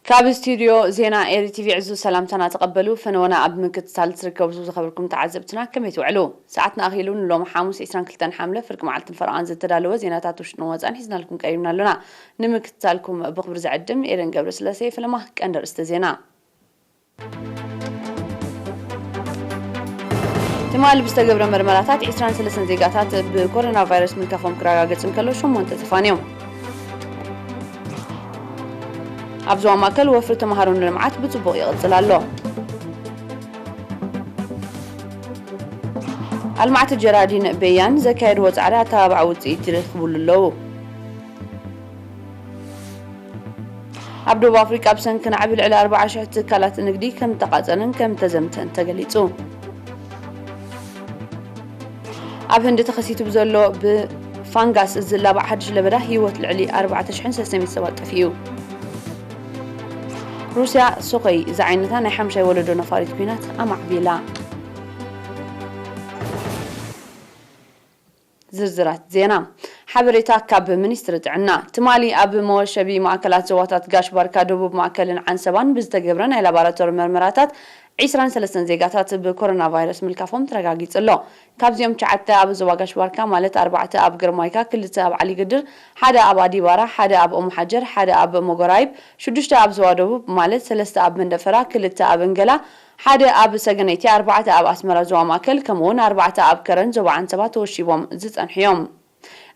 ካብ ስቱድዮ ዜና ኤሪ ቲቪ ዕዙዝ ሰላምታና ተቐበሉ። ፈነወና ኣብ ምክትታል ትርከቡ ዝኸበርኩም ተዓዘብትና ከመይ ትውዕሉ? ሰዓትና ኣኺሉ ንሎሚ ሓሙስ ዕስራን ክልተን ሓምለ ፍርቂ መዓልትን ፈረቓን ዝተዳለወ ዜናታት ውሽጥን ወጻእን ሒዝናልኩም ቀሪብና ኣሎና። ንምክትታልኩም ብኽብሪ ዝዕድም ኤደን ገብረስላሴ። ፈለማ ቀንዲ ኣርእስተ ዜና። ትማሊ ብዝተገብረ መርመራታት ዕስራን ሰለስተን ዜጋታት ብኮሮና ቫይረስ ምልካፎም ክረጋገጽ እንከሎ ሸሞንተ ተፋንዮም። ኣብ ዞባ ማእከል ወፍሪ ተምሃሮ ንልምዓት ብጽቡቕ ይቕጽል ኣሎ። ኣልማዕቲ ጀራዲን በያን ዘካየድዎ ጻዕሪ ኣተባባዒ ውጽኢት ይረኽብሉ ኣለዉ። ኣብ ደቡብ ኣፍሪቃ ብሰንኪ ናዕቢ ልዕሊ ኣርባዓ ሽሕ ትካላት ንግዲ ከም ተቓጸለን ከም ተዘምተን ተገሊጹ። ኣብ ህንዲ ተኸሲቱ ብዘሎ ብፋንጋስ ዝላባዕ ሓድሽ ለበዳ ህይወት ልዕሊ ኣርባዕተ ሽሕን ሰለስተ ሚእትን ሰባት ጠፊኡ። ሩስያ ሶኾይ ዝዓይነታ ናይ ሓምሻይ ወለዶ ነፋሪት ኲናት ኣማዕቢላ። ዝርዝራት ዜና። ሓበሬታ ካብ ሚኒስትሪ ጥዕና። ትማሊ ኣብ መወሸቢ ማእከላት ዞባታት ጋሽ ባርካ፣ ደቡብ ማእከልን ዓንሰባን ብዝተገብረ ናይ ላቦራቶሪ መርመራታት ዕስራን ሰለስተን ዜጋታት ብኮሮና ቫይረስ ምልካፎም ተረጋጊጹ ኣሎ። ካብዚኦም ትሽዓተ ኣብ ዞባ ጋሽ ባርካ፣ ማለት ኣርባዕተ ኣብ ግርማይካ፣ ክልተ ኣብ ዓሊ ግድር፣ ሓደ ኣብ ኣዲባራ፣ ሓደ ኣብ ኦሞ ሓጀር፣ ሓደ ኣብ ሞጎራይብ፣ ሽዱሽተ ኣብ ዞባ ደቡብ፣ ማለት ሰለስተ ኣብ መንደፈራ፣ ክልተ ኣብ እንገላ፣ ሓደ ኣብ ሰገነይቲ፣ ኣርባዕተ ኣብ ኣስመራ ዞባ ማእከል፣ ከምኡ'ውን ኣርባዕተ ኣብ ከረን ዞባ ዓንሰባ ተወሺቦም ዝጸንሑ እዮም።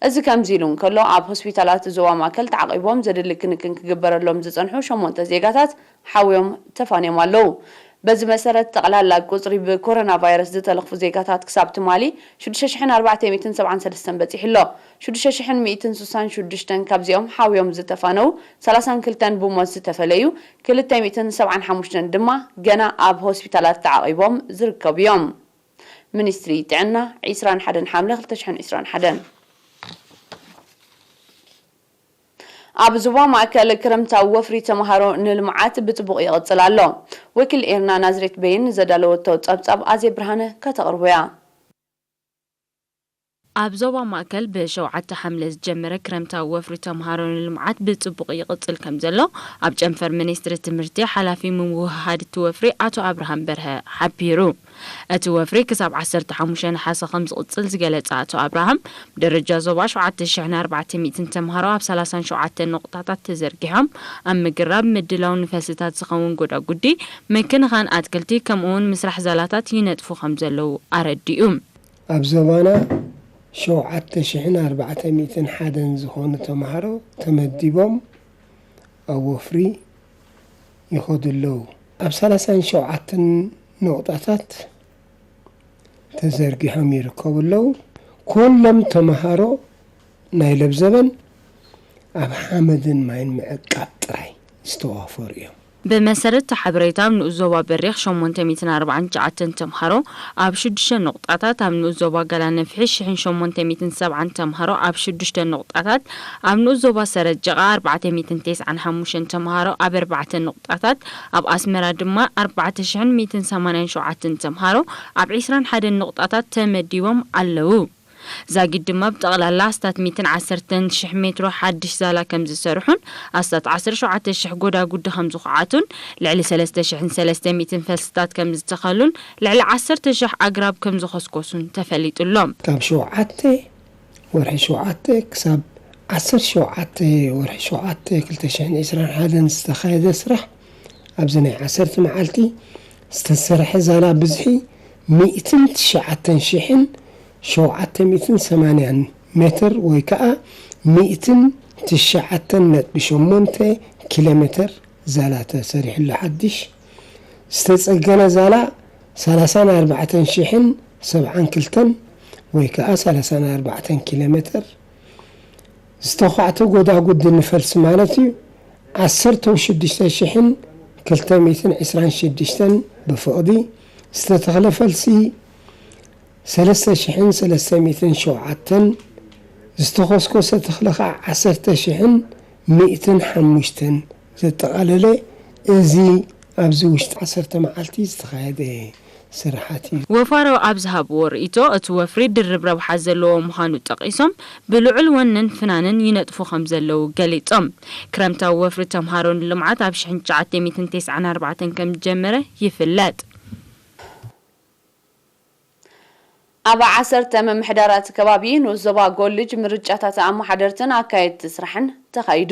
እዚ ከምዚ ኢሉ እንከሎ፣ ኣብ ሆስፒታላት ዞባ ማእከል ተዓቒቦም ዘድሊ ክንክን ክግበረሎም ዝጸንሑ ሸሞንተ ዜጋታት ሓውዮም ተፋንዮም ኣለዉ። በዚ መሰረት፣ ጠቕላላ ቁጽሪ ብኮሮና ቫይረስ ዝተለኽፉ ዜጋታት ክሳብ ትማሊ ሽዱሽተ ሽሕን ኣርባዕተ ሚእትን ሰብዓን ሰለስተን በጺሑ ኣሎ። ሽዱሽተ ሽሕን ሚእትን ስሳን ሽዱሽተን ካብዚኦም ሓውዮም ዝተፋነዉ፣ ሰላሳን ክልተን ብሞት ዝተፈለዩ፣ ክልተ ሚእትን ሰብዓን ሓሙሽተን ድማ ገና ኣብ ሆስፒታላት ተዓቒቦም ዝርከቡ እዮም። ሚኒስትሪ ጥዕና፣ ዕስራን ሓደን ሓምለ ክልተ ሽሕን ዕስራን ሓደን። ኣብ ዞባ ማእከል ክረምታዊ ወፍሪ ተምሃሮ ንልምዓት ብጽቡቕ ይቕጽል ኣሎ። ወኪል ኤርና ናዝሬት በይን ዘዳለወቶ ጸብጻብ ኣዜ ብርሃነ ከተቕርቦ እያ። ኣብ ዞባ ማእከል ብሸውዓተ ሓምለ ዝጀመረ ክረምታዊ ወፍሪ ተምሃሮ ንልምዓት ብጽቡቕ ይቕጽል ከም ዘሎ ኣብ ጨንፈር ሚኒስትሪ ትምህርቲ ሓላፊ ምውህሃድ እቲ ወፍሪ ኣቶ ኣብርሃም በርሀ ሓቢሩ። እቲ ወፍሪ ክሳብ ዓሰርተ ሓሙሽተ ነሓሰ ከም ዝቕጽል ዝገለጸ ኣቶ ኣብርሃም፣ ብደረጃ ዞባ ሸውዓተ ሽሕን ኣርባዕተ ሚእትን ተምሃሮ ኣብ ሰላሳን ሸውዓተን ነቑጣታት ተዘርጊሖም ኣብ ምግራብ ምድላው ንፈልስታት ዝኸውን ጎዳጉዲ፣ ምክንኻን ኣትክልቲ ከምኡ'ውን ምስራሕ ዛላታት ይነጥፉ ከም ዘለዉ ኣረዲኡ። ኣብ ዞባና ሸውዓተ ሽሕን ኣርባዕተ ሚእትን ሓደን ዝኾኑ ተምሃሮ ተመዲቦም ኣብ ወፍሪ ይኸዱ ኣለዉ። ኣብ ሰላሳን ሸውዓተን ነቑጣታት ተዘርጊሖም ይርከቡ ኣለዉ። ኩሎም ተምሃሮ ናይ ለብዘበን ኣብ ሓመድን ማይን ምዕቃብ ጥራይ ዝተዋፈሩ እዮም። ብመሰረት እቲ ሓበሬታ፣ ኣብ ንኡስ ዞባ በሪኽ ሸሞንተ ሚእትን ኣርባዓን ትሽዓተን ተምሃሮ፣ ኣብ ሽዱሽተ ነቑጣታት፣ ኣብ ንኡስ ዞባ ጋላ ነፍሒ ሽሕን ሸሞንተ ሚእትን ሰብዓን ተምሃሮ፣ ኣብ ሽዱሽተ ነቑጣታት፣ ኣብ ንኡስ ዞባ ሰረጀቓ ኣርባዕተ ሚእትን ተስዓን ሓሙሽተን ተምሃሮ፣ ኣብ ኣርባዕተ ነቑጣታት፣ ኣብ ኣስመራ ድማ ኣርባዕተ ሽሕን ሚእትን ሰማንያን ሸውዓተን ተምሃሮ፣ ኣብ ዕስራን ሓደን ነቑጣታት ተመዲቦም ኣለዉ። ዛጊድ ድማ ብጠቕላላ ኣስታት ሚእትን ዓሰርተን ሽሕ ሜትሮ ሓድሽ ዛላ ከም ዝሰርሑን ኣስታት ዓሰርተ ሸውዓተ ሽሕ ጎዳጉዲ ከም ዝኹዓቱን ልዕሊ ሰለስተ ሽሕን ሰለስተ ሚእትን ፈልስታት ከም ዝተኸሉን ልዕሊ ዓሰርተ ሽሕ ኣግራብ ከም ዝኸስኮሱን ተፈሊጡ ኣሎ። ካብ ሸውዓተ ወርሒ ሸውዓተ ክሳብ ዓሰርተ ሸውዓተ ወርሒ ሸውዓተ ክልተ ሽሕን ዕስራን ሓደን ዝተኻየደ ስራሕ፣ ኣብዚ ናይ ዓሰርተ መዓልቲ ዝተሰርሐ ዛላ ብዝሒ ሚእትን ትሽዓተን ሽሕን ሸውዓተ ሚእትን ሰማንያን ሜትር ወይ ከዓ ሚእትን ትሽዓተን ነጥቢ ሸሞንተ ኪሎ ሜትር ዛላ ተሰሪሕሉ ሓድሽ። ዝተጸገነ ዛላ ሰላሳን ኣርባዕተን ሽሕን ሰብዓን ክልተን ወይ ከዓ ሰላሳን ኣርባዕተን ኪሎ ሜትር። ዝተዃዕተ ጎዳጉዲ ንፈልሲ ማለት እዩ፣ ዓሰርተ ሽዱሽተ ሽሕን ክልተ ሚእትን ዕስራን ሽዱሽተን ብፍቕዲ፣ ዝተተኽለ ፈልሲ ሰለስተ ሽሕን ሰለስተ ሚእትን ሸውዓተን፣ ዝተኾስኮሰ ተኽሊ ኸዓ ዓሰርተ ሽሕን ሚእትን ሓሙሽተን ዘጠቓለለ፣ እዚ ኣብዚ ውሽጢ ዓሰርተ መዓልቲ ዝተኻየደ ስራሓት እዩ። ወፋሮ ኣብ ዝሃብዎ ርእይቶ፣ እቲ ወፍሪ ድርብ ረብሓ ዘለዎ ምዃኑ ጠቒሶም፣ ብልዑል ወንን ፍናንን ይነጥፉ ከም ዘለዉ ገሊጾም። ክረምታዊ ወፍሪ ተምሃሮ ንልምዓት ኣብ ሽሕን ትሽዓተ ሚእትን ተስዓን ኣርባዕተን ከም ዝጀመረ ይፍለጥ። ኣብ ዓሰርተ ምምሕዳራት ከባቢ ንኡስ ዞባ ጎልጅ ምርጫታት ኣመሓደርትን ኣካየድቲ ስራሕን ተኻይዱ።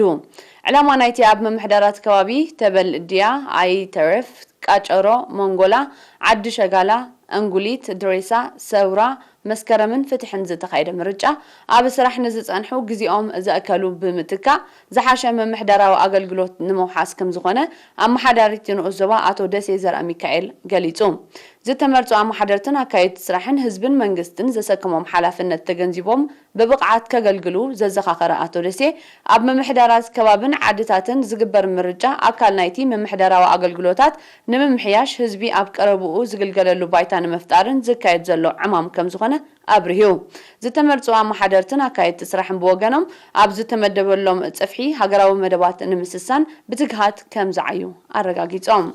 ዕላማ ናይቲ ኣብ ምምሕዳራት ከባቢ ተበል ድያ፣ ኣይተረፍ፣ ቃጨሮ፣ መንጎላ፣ ዓዲ ሸጋላ፣ እንጉሊት፣ ድሬሳ፣ ሰውራ፣ መስከረምን ፍትሕን ዝተኻየደ ምርጫ፣ ኣብ ስራሕ ንዝጸንሑ ግዜኦም ዘእከሉ ብምትካእ፣ ዝሓሸ ምምሕዳራዊ ኣገልግሎት ንምውሓስ ከም ዝኾነ ኣመሓዳሪቲ ንኡስ ዞባ ኣቶ ደሴ ዘርኣሚካኤል ገሊጹ። ዝተመርጹ ኣመሓደርትን ኣካየድቲ ስራሕን ህዝብን መንግስትን ዘሰከሞም ሓላፍነት ተገንዚቦም ብብቕዓት ከገልግሉ ዘዘኻኸረ ኣቶ ደሴ፣ ኣብ ምምሕዳራት ከባብን ዓድታትን ዝግበር ምርጫ ኣካል ናይቲ ምምሕዳራዊ ኣገልግሎታት ንምምሕያሽ ህዝቢ ኣብ ቀረብኡ ዝግልገለሉ ባይታ ንምፍጣርን ዝካየድ ዘሎ ዕማም ከም ዝኾነ ኣብርሁ። ዝተመርጹ ኣመሓደርትን ኣካየድቲ ስራሕን ብወገኖም፣ ኣብ ዝተመደበሎም ጽፍሒ ሃገራዊ መደባት ንምስሳን ብትግሃት ከም ዝዓዩ ኣረጋጊጾም።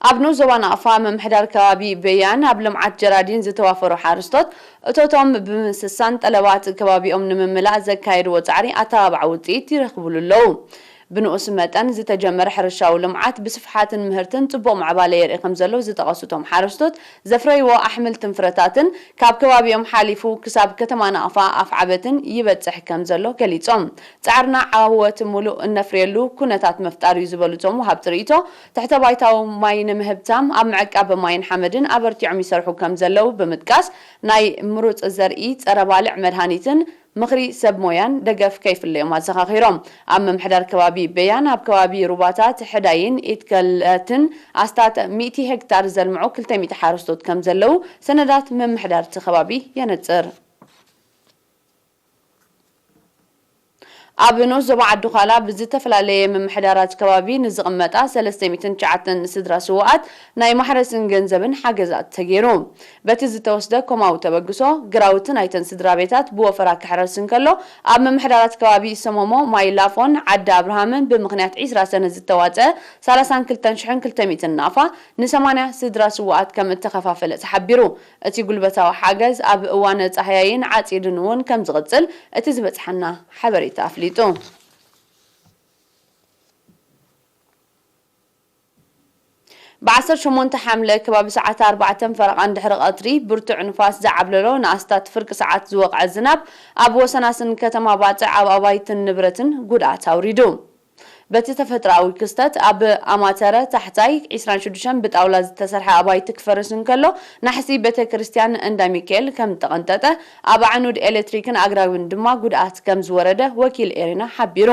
ኣብ ንኡስ ዞባ ናቕፋ ምምሕዳር ከባቢ በያን ኣብ ልምዓት ጀራዲን ዝተዋፈሩ ሓረስቶት እቶቶም ብምስሳን ጠለባት ከባቢኦም ንምምላእ ዘካየድዎ ጻዕሪ ኣተባባዕ ውጽኢት ይረኽብሉ ኣለዉ። ብንኡስ መጠን ዝተጀመረ ሕርሻዊ ልምዓት ብስፍሓትን ምህርትን ጽቡቕ ምዕባለ የርኢ ከም ዘሎ ዝጠቐሱ እቶም ሓረስቶት፣ ዘፍረይዎ ኣሕምልትን ፍረታትን ካብ ከባቢኦም ሓሊፉ ክሳብ ከተማ ናቕፋ ኣፍዓበትን ይበጽሕ ከም ዘሎ ገሊጾም። ጻዕርና ዓወት ምሉእ እነፍርየሉ ኩነታት ምፍጣር እዩ ዝበሉ እቶም ወሃብቲ ርእይቶ፣ ትሕተ ባይታዊ ማይ ንምህብታም ኣብ ምዕቃብ ማይን ሓመድን ኣበርቲዖም ይሰርሑ ከም ዘለዉ ብምጥቃስ፣ ናይ ምሩጽ ዘርኢ፣ ጸረ ባልዕ መድሃኒትን ምኽሪ ሰብ ሞያን ደገፍ ከይፍለዮም ኣዘኻኺሮም። ኣብ ምምሕዳር ከባቢ በያን፣ ኣብ ከባቢ ሩባታት ሕዳይን ኢትከለትን ኣስታት ሚእቲ ሄክታር ዘልምዑ ክልተ ሚእቲ ሓረስቶት ከም ዘለዉ ሰነዳት ምምሕዳር እቲ ከባቢ የነጽር። ኣብ ንኡስ ዞባ ዓዲ ዃላ ብዝተፈላለየ ምምሕዳራት ከባቢ ንዝቕመጣ ሰለስተ ሚእትን ትሽዓተን ስድራ ስውኣት ናይ ማሕረስን ገንዘብን ሓገዛት ተገይሩ። በቲ ዝተወስደ ኮማዊ ተበግሶ፣ ግራውቲ ናይተን ስድራ ቤታት ብወፈራ ክሕረስ እንከሎ፣ ኣብ ምምሕዳራት ከባቢ ሰሞሞ፣ ማይ ላፎን ዓዲ ኣብርሃምን ብምኽንያት ዒስራ ሰነ ዝተዋፀአ ሰላሳን ክልተን ሽሕን ክልተ ሚእትን ናፋ ንሰማንያ ስድራ ስውኣት ከም እተኸፋፈለ ተሓቢሩ። እቲ ጉልበታዊ ሓገዝ ኣብ እዋነ ጻህያይን ዓጺድን እውን ከም ዝቕጽል እቲ ዝበጽሓና ሓበሬታ ኣፍሊጡ። ብዓሰርተ ሸሞንተ ሓምለ ከባቢ ሰዓት ኣርባዕተን ፈረቓን ድሕሪ ቀትሪ ብርቱዕ ንፋስ ዝዓብለሎ ንኣስታት ፍርቂ ሰዓት ዝወቕዐ ዝናብ ኣብ ወሰናስን ከተማ ባጽዕ ኣብ ኣባይትን ንብረትን ጉድኣት ኣውሪዱ። በቲ ተፈጥሮኣዊ ክስተት ኣብ ኣማተረ ታሕታይ ዒስራን ሽዱሽተን ብጣውላ ዝተሰርሐ ኣባይቲ ክፈርስ እንከሎ ናሕሲ ቤተ ክርስቲያን እንዳ ሚካኤል ከም ተቐንጠጠ ኣብ ኣዕኑድ ኤሌክትሪክን ኣግራብን ድማ ጉድኣት ከም ዝወረደ ወኪል ኤሪና ሓቢሩ።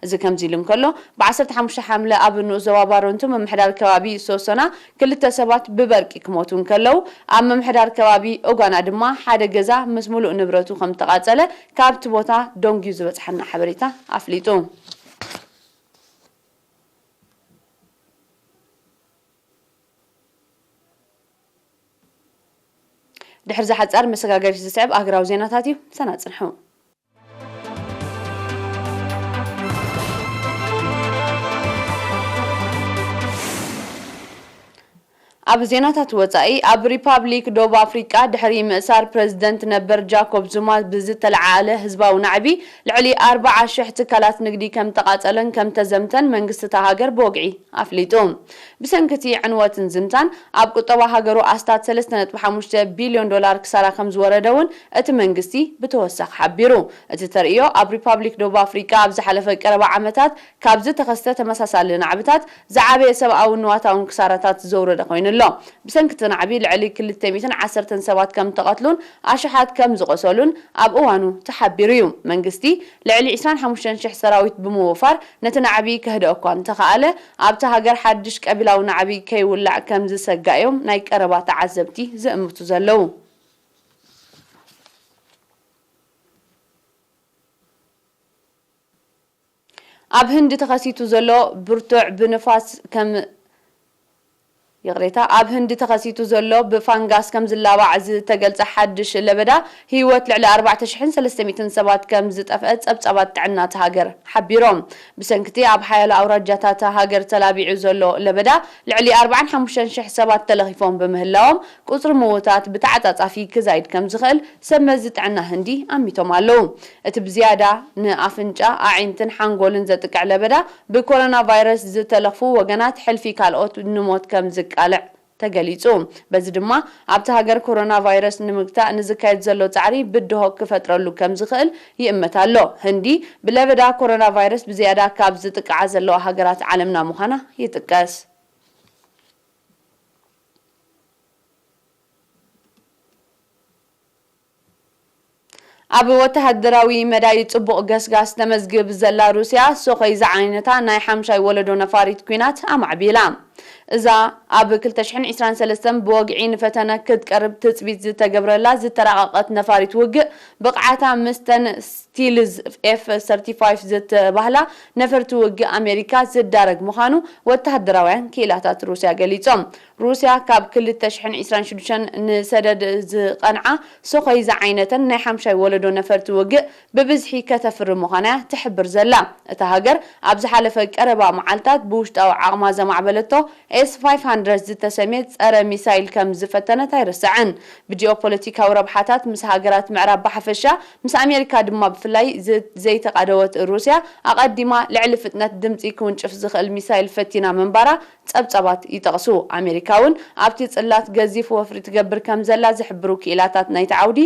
እዚ ከምዚ ኢሉ እንከሎ፣ ብ ዓሰርተ ሓሙሽተ ሓምለ ኣብ ንኡስ ዞባ ባረንቱ ምምሕዳር ከባቢ ሶሶና ክልተ ሰባት ብበርቂ ክሞቱ እንከለዉ፣ ኣብ ምምሕዳር ከባቢ ኦጋና ድማ ሓደ ገዛ ምስ ሙሉእ ንብረቱ ከም ተቓጸለ ካብቲ ቦታ ደንጉዩ ዝበጽሓና ሓበሬታ ኣፍሊጡ። ድሕሪ እዚ ሓጻር መሰጋገሪ ዝስዕብ ኣህጉራዊ ዜናታት እዩ። ሰና ጽንሑ። ኣብ ዜናታት ወጻኢ፣ ኣብ ሪፓብሊክ ደቡብ ኣፍሪቃ ድሕሪ ምእሳር ፕረዚደንት ነበር ጃኮብ ዙማ ብዝተለዓዓለ ህዝባዊ ናዕቢ፣ ልዕሊ ኣርብዓ ሽሕ ትካላት ንግዲ ከም ተቓጸለን ከም ተዘምተን መንግስቲ እታ ሃገር ብወግዒ ኣፍሊጡ። ብሰንኪ እቲ ዕንወትን ዝምታን፣ ኣብ ቁጠባ ሃገሩ ኣስታት ሰለስተ ነጥቢ ሓሙሽተ ቢልዮን ዶላር ክሳራ ከም ዝወረደ እውን እቲ መንግስቲ ብተወሳኺ ሓቢሩ። እቲ ተርእዮ፣ ኣብ ሪፓብሊክ ደቡብ ኣፍሪቃ ኣብ ዝሓለፈ ቀረባ ዓመታት ካብ ዝተኸስተ ተመሳሳሊ ናዕብታት ዝዓበየ ሰብኣውን ንዋታውን ክሳራታት ዘውረደ ኮይኑ ኣሎ። ብሰንኪ እቲ ናዕቢ፣ ልዕሊ ክልተ ሚእትን ዓሰርተን ሰባት ከም ተቐትሉን ኣሽሓት ከም ዝቖሰሉን ኣብ እዋኑ ተሓቢሩ እዩ። መንግስቲ፣ ልዕሊ ዒስራን ሓሙሽተን ሽሕ ሰራዊት ብምውፋር ነቲ ናዕቢ ከህድኦ እኳ እንተኸኣለ፣ ኣብታ ሃገር ሓድሽ ቀቢላዊ ናዕቢ ከይውላዕ ከም ዝሰጋእ እዮም ናይ ቀረባ ተዓዘብቲ ዝእምቱ ዘለዉ። ኣብ ህንዲ ተኸሲቱ ዘሎ ብርቱዕ ብንፋስ ከም ይቕሬታ፣ ኣብ ህንዲ ተኸሲቱ ዘሎ ብፋንጋስ ከም ዝላባዕ ዝተገልጸ ሓድሽ ለበዳ ህይወት ልዕሊ ኣርባዕተ ሽሕን ሰለስተ ሚእትን ሰባት ከም ዝጠፍአ ጸብጻባት ጥዕና እታ ሃገር ሓቢሮም። ብሰንክቲ ኣብ ሓያሎ ኣውራጃታት ሃገር ተላቢዑ ዘሎ ለበዳ ልዕሊ ኣርባዓን ሓሙሽተን ሽሕ ሰባት ተለኺፎም ብምህላዎም፣ ቁጽሪ ምዉታት ብተዓጻጻፊ ክዛይድ ከም ዝኽእል ሰብ መዚ ጥዕና ህንዲ ኣሚቶም ኣለዉ። እቲ ብዝያዳ ንኣፍንጫ፣ ኣዒንትን ሓንጎልን ዘጥቅዕ ለበዳ፣ ብኮሮና ቫይረስ ዝተለኽፉ ወገናት ሕልፊ ካልኦት ንሞት ከም ዝቃልዕ ተገሊጹ። በዚ ድማ ኣብቲ ሃገር ኮሮና ቫይረስ ንምግታእ ንዝካየድ ዘሎ ጻዕሪ ብድሆ ክፈጥረሉ ከም ዝኽእል ይእመት ኣሎ። ህንዲ ብለበዳ ኮሮና ቫይረስ ብዝያዳ ካብ ዝጥቅዓ ዘለዋ ሃገራት ዓለምና ምዃና ይጥቀስ። ኣብ ወተሃደራዊ መዳይ ጽቡቕ ገስጋስ ተመዝግብ ዘላ ሩስያ፣ ሶኾይ ዝዓይነታ ናይ ሓምሻይ ወለዶ ነፋሪት ኲናት ኣማዕቢላ። እዛ ኣብ ክልተ ሽሕን ዕስራን ሰለስተን ብወግዒ ንፈተነ ክትቀርብ ትጽቢት ዝተገብረላ ዝተራቐቐት ነፋሪት ውግእ፣ ብቕዓታ ምስተን ስቲልዝ ኤፍ ሰርቲፋይቭ ዝተባህላ ነፈርቲ ውግእ ኣሜሪካ ዝዳረግ ምዃኑ ወተሃደራውያን ክኢላታት ሩስያ ገሊጾም። ሩስያ ካብ ክልተ ሽሕን ዕስራን ሽዱሽተን ንሰደድ ዝቐንዓ ሶኾይ ዝዓይነተን ናይ ሓምሻይ ወለዶ ነፈርቲ ውግእ ብብዝሒ ከተፍሪ ምዃና እያ ትሕብር ዘላ። እታ ሃገር ኣብ ዝሓለፈ ቀረባ መዓልታት ብውሽጣዊ ዓቕማ ዘማዕበለቶ ኤስ ፋይቭ ሃንድረድ ዝተሰምየ ጸረ ሚሳይል ከም ዝፈተነት ኣይርሳዕን። ብጂኦፖለቲካዊ ረብሓታት ምስ ሃገራት ምዕራብ ብሓፈሻ፣ ምስ ኣሜሪካ ድማ ብፍላይ ዝ-፣ ዘይተቓደወት ሩስያ፣ ኣቐዲማ ልዕሊ ፍጥነት ድምጺ ክውንጭፍ ዝኽእል ሚሳይል ፈቲና ምንባራ ጸብጻባት ይጠቕሱ። ኣሜሪካ እውን ኣብቲ ጽላት ገዚፍ ወፍሪ ትገብር ከም ዘላ ዝሕብሩ ክኢላታት ናይቲ ዓውዲ፣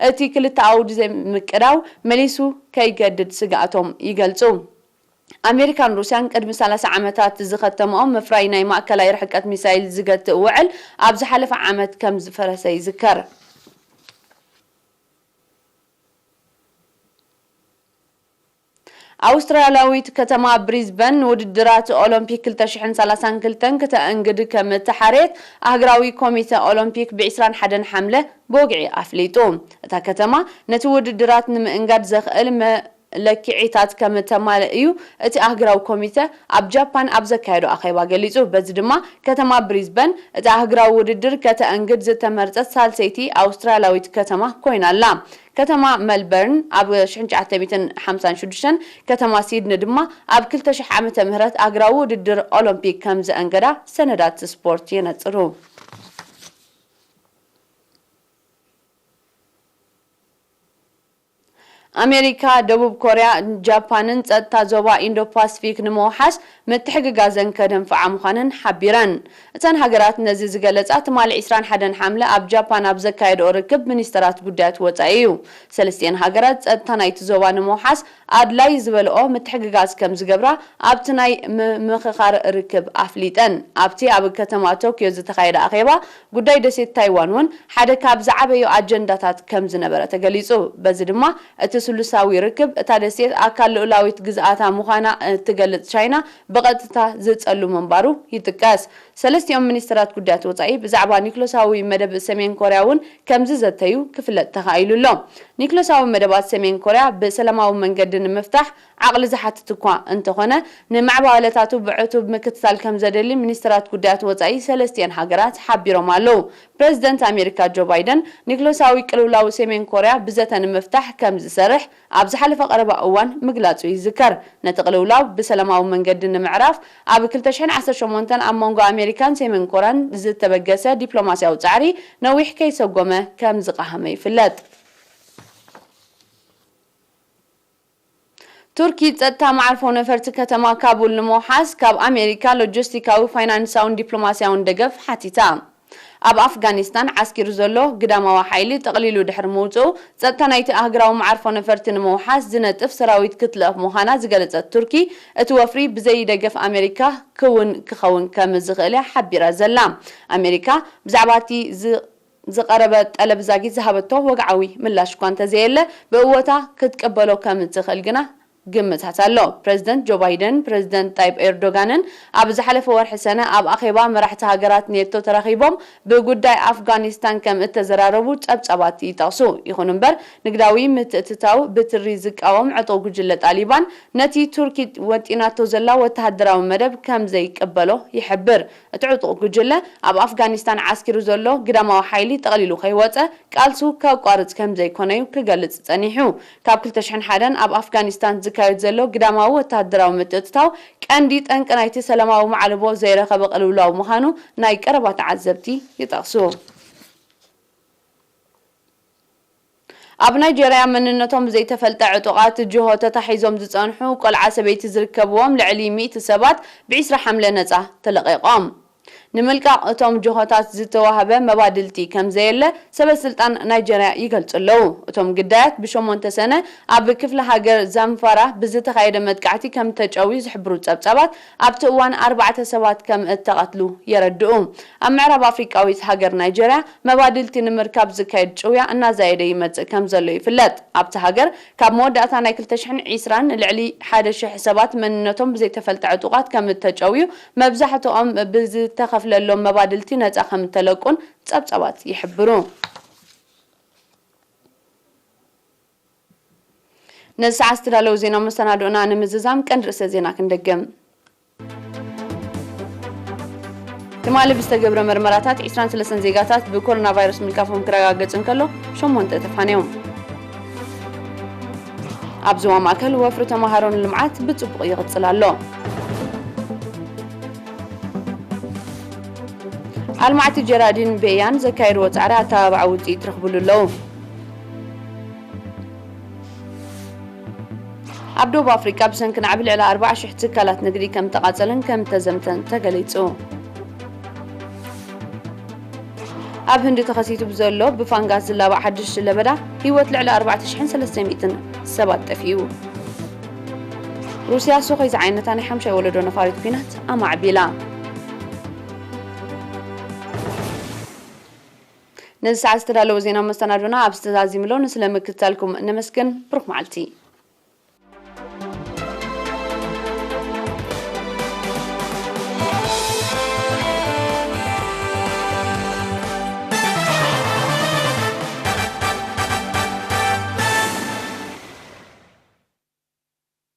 እቲ ክልተ ዓውዲ ዘይምቅዳው መሊሱ ከይገድድ ስግኣቶም ይገልጹ። ኣሜሪካን ሩስያን ቅድሚ ሰላሳ ዓመታት ዝኸተምኦ ምፍራይ ናይ ማእከላይ ርሕቀት ሚሳይል ዝገትእ ውዕል ኣብ ዝሓለፈ ዓመት ከም ዝፈረሰ ይዝከር። ኣውስትራልያዊት ከተማ ብሪዝበን ንውድድራት ኦሎምፒክ ክልተ ሽሕን ሰላሳን ክልተን ክተእንግድ ከም እተሓርየት ኣህግራዊ ኮሚተ ኦሎምፒክ ብ ዕስራን ሓደን ሓምለ ብወግዒ ኣፍሊጡ። እታ ከተማ ነቲ ውድድራት ንምእንጋድ ዘኽእል መ-፣ ለክዒታት ከም እተማልእ እዩ እቲ ኣህግራዊ ኮሚተ ኣብ ጃፓን ኣብ ዘካየዶ ኣኼባ ገሊጹ። በዚ ድማ ከተማ ብሪዝበን እቲ ኣህግራዊ ውድድር ከተእንግድ ዝተመርጸት ሳልሰይቲ ኣውስትራልያዊት ከተማ ኮይና ኣላ። ከተማ መልበርን ኣብ ሽሕን ትሽዓተ ሚእትን ሓምሳን ሽዱሽተን፣ ከተማ ሲድኒ ድማ ኣብ ክልተ ሽሕ ዓመተ ምህረት ኣህግራዊ ውድድር ኦሎምፒክ ከም ዘእንገዳ ሰነዳት ስፖርት የነጽሩ። ኣሜሪካ፣ ደቡብ ኮርያ፣ ጃፓንን ጸጥታ ዞባ ኢንዶ ፓሲፊክ ንምውሓስ ምትሕግጋዘን ከደንፍዓ ምዃነን ሓቢረን። እተን ሃገራት ነዚ ዝገለጻ ትማሊ ዕስራን ሓደን ሓምለ ኣብ ጃፓን ኣብ ዘካየድኦ ርክብ ሚኒስተራት ጉዳያት ወጻኢ እዩ። ሰለስቲኤን ሃገራት ጸጥታ ናይቲ ዞባ ንምውሓስ ኣድላይ ዝበልኦ ምትሕግጋዝ ከም ዝገብራ ኣብቲ ናይ ምምኽኻር ርክብ ኣፍሊጠን። ኣብቲ ኣብ ከተማ ቶክዮ ዝተኻየደ ኣኼባ፣ ጉዳይ ደሴት ታይዋን እውን ሓደ ካብ ዝዓበዩ ኣጀንዳታት ከም ዝነበረ ተገሊጹ። በዚ ድማ እቲ ስሉሳዊ ርክብ እታ ደሴት ኣካል ልኡላዊት ግዝኣታ ምዃና እትገልጽ ቻይና ብቐጥታ ዝጸሉ ምንባሩ ይጥቀስ። ሰለስቲኦም ሚኒስትራት ጉዳያት ወጻኢ ብዛዕባ ኒክሎሳዊ መደብ ሰሜን ኮርያ እውን ከም ዝዘተዩ ክፍለጥ ተኻኢሉ ኣሎ። ኒክሎሳዊ መደባት ሰሜን ኮርያ ብሰላማዊ መንገዲ ንምፍታሕ ዓቕሊ ዝሓትት እኳ እንተኾነ፣ ንማዕባለታቱ ብዕቱብ ምክትታል ከም ዘደሊ ሚኒስትራት ጉዳያት ወጻኢ ሰለስቲኤን ሃገራት ሓቢሮም ኣለዉ። ፕረዚደንት ኣሜሪካ ጆ ባይደን፣ ኒክሎሳዊ ቅልውላው ሰሜን ኮርያ ብዘተ ንምፍታሕ ከም ዝሰርሕ ኣብ ዝሓለፈ ቀረባ እዋን ምግላጹ ይዝከር። ነቲ ቅልውላው ብሰላማዊ መንገዲ ንምዕራፍ፣ ኣብ ክልተ ሽሕን ዓሰርተ ሸሞንተን ኣብ መንጎ ኣሜሪካን ሰሜን ኮርያን ዝተበገሰ ዲፕሎማስያዊ ጻዕሪ ነዊሕ ከይሰጎመ ከም ዝቐሃመ ይፍለጥ። ቱርኪ ጸጥታ መዓርፎ ነፈርቲ ከተማ ካቡል ንምውሓስ ካብ ኣሜሪካ ሎጂስቲካዊ፣ ፋይናንሳውን ዲፕሎማስያውን ደገፍ ሓቲታ። ኣብ ኣፍጋኒስታን ዓስኪሩ ዘሎ ግዳማዊ ሓይሊ ጠቕሊሉ ድሕሪ ምውጽኡ፣ ጸጥታ ናይቲ ኣህግራዊ መዓርፎ ነፈርቲ ንምውሓስ ዝነጥፍ ሰራዊት ክትልእኽ ምዃና ዝገለጸት ቱርኪ፣ እቲ ወፍሪ ብዘይ ደገፍ ኣሜሪካ ክውን ክኸውን ከም ዝኽእል እያ ሓቢራ ዘላ። ኣሜሪካ ብዛዕባ እቲ ዝ-፣ ዝቐረበ ጠለብ ዛጊት ዝሃበቶ ወግዓዊ ምላሽ እኳ እንተዘየለ፣ ብእወታ ክትቀበሎ ከም እትኽእል ግና ግምታት ኣሎ። ፕረዚደንት ጆ ባይደን ፕረዚደንት ጣይብ ኤርዶጋንን ኣብ ዝሓለፈ ወርሒ ሰነ ኣብ ኣኼባ መራሕቲ ሃገራት ኔቶ ተራኺቦም ብጉዳይ ኣፍጋኒስታን ከም እተዘራረቡ ጸብጻባት ይጠቕሱ። ይኹን እምበር፣ ንግዳዊ ምትእትታው ብትሪ ዝቃወም ዕጡቕ ጉጅለ ጣሊባን ነቲ ቱርኪ ወጢናቶ ዘላ ወተሃደራዊ መደብ ከም ዘይቅበሎ ይሕብር። እቲ ዕጡቕ ጉጅለ ኣብ ኣፍጋኒስታን ዓስኪሩ ዘሎ ግዳማዊ ሓይሊ ጠቕሊሉ ከይወጸ ቃልሱ ከቋርጽ ከም ዘይኮነ'ዩ ክገልጽ ጸኒሑ። ካብ ክልተ ሽሕን ሓደን ኣብ ኣፍጋኒስታን ዝካየድ ዘሎ ግዳማዊ ወተሃደራዊ ምትእትታው ቀንዲ ጠንቂ ናይቲ ሰላማዊ ማዕልቦ ዘይረኸበ ቅልውላው ምዃኑ ናይ ቀረባ ተዓዘብቲ ይጠቕሱ። ኣብ ናይጀርያ መንነቶም ብዘይተፈልጠ ዕጡቓት ጅሆ ተታሒዞም ዝጸንሑ ቆልዓ ሰበይቲ ዝርከብዎም ልዕሊ ሚእቲ ሰባት ብ ዒስራ ሓምለ ነጻ ተለቒቖም። ንምልቃቕ እቶም ጅሆታት ዝተዋህበ መባድልቲ ከም ዘየለ ሰበ ስልጣን ናይጀርያ ይገልጹ ኣለዉ። እቶም ግዳያት ብሸሞንተ ሰነ ኣብ ክፍለ ሃገር ዛምፋራ ብዝተኻየደ መጥቃዕቲ ከም ተጨውዩ ዝሕብሩ ጸብጻባት ኣብቲ እዋን ኣርባዕተ ሰባት ከም እተቐትሉ የረድኡ። ኣብ ምዕራብ ኣፍሪቃዊት ሃገር ናይጀርያ መባድልቲ ንምርካብ ዝካየድ ጭውያ እናዛየደ ይመጽእ ከም ዘሎ ይፍለጥ። ኣብቲ ሃገር ካብ መወዳእታ ናይ ክልተ ሽሕን ዒስራን ልዕሊ ሓደ ሽሕ ሰባት መንነቶም ብዘይተፈልጠ ዕጡቓት ከም እተጨውዩ፣ መብዛሕትኦም ብዝተኸፍለሎም መባድልቲ ነጻ ከም እተለቁን ጸብጻባት ይሕብሩ። ነዚ ሰዓት ዝተዳለዉ ዜና መሰናድኦና ንምዝዛም ቀንዲ ርእሰ ዜና ክንደግም። ትማሊ ብዝተገብረ መርመራታት ዒስራን ሰለስተን ዜጋታት ብኮሮና ቫይረስ ምልካፎም ክረጋገጽ እንከሎ፣ ሸሞንተ ተፋንዮም። ኣብ ዞባ ማእከል ወፍሪ ተማሃሮ ንልምዓት ብጽቡቕ ይቕጽል ኣሎ። ኣልማዕቲ ጀራዲን ቤያን ዘካየድዎ ጻዕሪ ኣተባባዒ ውጽኢት ይረኽብሉ ኣለዉ። ኣብ ደቡብ ኣፍሪቃ ብሰንኪ ናዕቢ ልዕሊ ኣርባዓ ሽሕ ትካላት ንግዲ ከም ተቓጸለን ከም ተዘምተን ተገሊጹ። ኣብ ህንዲ ተኸሲቱ ብዘሎ ብፋንጋስ ዝላባዕ ሓድሽ ለበዳ ህይወት ልዕሊ ኣርባዕተ ሽሕን ሰለስተ ሚእትን ሰባት ጠፊኡ። ሩስያ ሱኾይ ዝዓይነታ ናይ ሓምሻይ ወለዶ ነፋሪት ኲናት ኣማዕቢላ። ነዚ ሰዓት ዝተዳለወ ዜና መሰናዶና ኣብዚ ተዛዚምሎ። ንስለ ምክትታልኩም ነመስግን። ብሩኽ መዓልቲ።